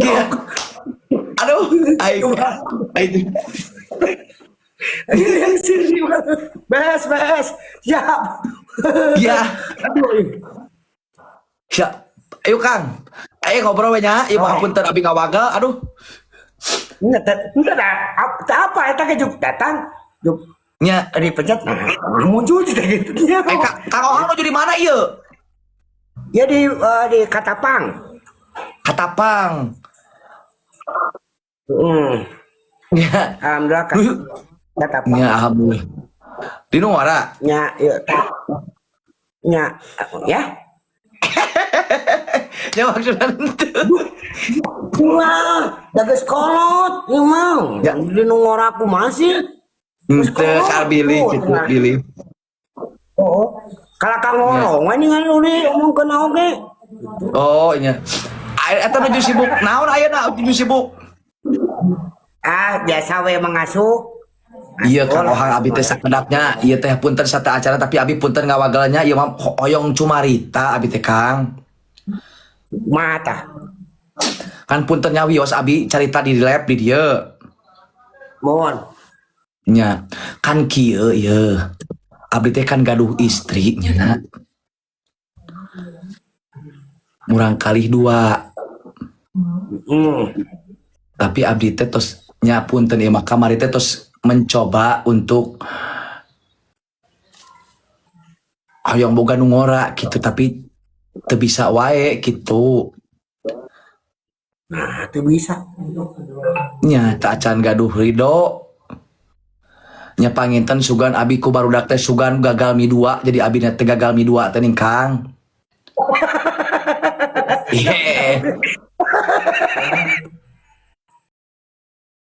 Iya. Aduh, aing aing. Yang sini beres beres siap. Iya. Aduh. Siap. Ayo, Kang. Ayo ngobrol we nya. Ieu mah punten abi ngawagel. Aduh. Enggak, enggak apa eta ge juk datang juk Nya. Dipencet, nah muncul gitu gitu nya. Eh, Kang Ohang nuju di mana ieu? Ya di Katapang. Katapang. Ya. Alhamdulillah kan. Katapang. Ya, alhamdulillah. Di nu ngora. Nya ieu tah. Nya ya. Ya maksudnya henteu. Wah, da geus kolot ieu mah. Ya. Di nu ngora aku masih. Henteu kal bilih Oh, gitu tenang. Bilih. Oh. Kalau kang ngorong we ningali nu diomongkeun oge. Oh, nya. Aya eta nuju sibuk naon ayeuna nuju sibuk? Ah, biasa we mengasuh. Iya, Kang Ohang, abi teh sakedapnya ieu teh punten satu acara, tapi abi punten ngawagelnya, ieu mah hoyong cumarita abi teh, Kang. Mata. Kan punten nya wios abi carita di lab di dieu. Mohon. Nya, kan kieu ieu. Abdi teh kan gaduh istri nya. Murang kalih dua. Tapi abdi teh tos nya punten ieu mah kamari teh tos mencoba untuk hoyong boga nu ngora gitu, tapi teu bisa wae gitu. Nah, itu bisa. Nya teu acan gaduh ridho. Nya panginten sugan abi ku barudak teh sugan gagal midua, jadi abi teh gagal midua teh ning, Kang. Iya.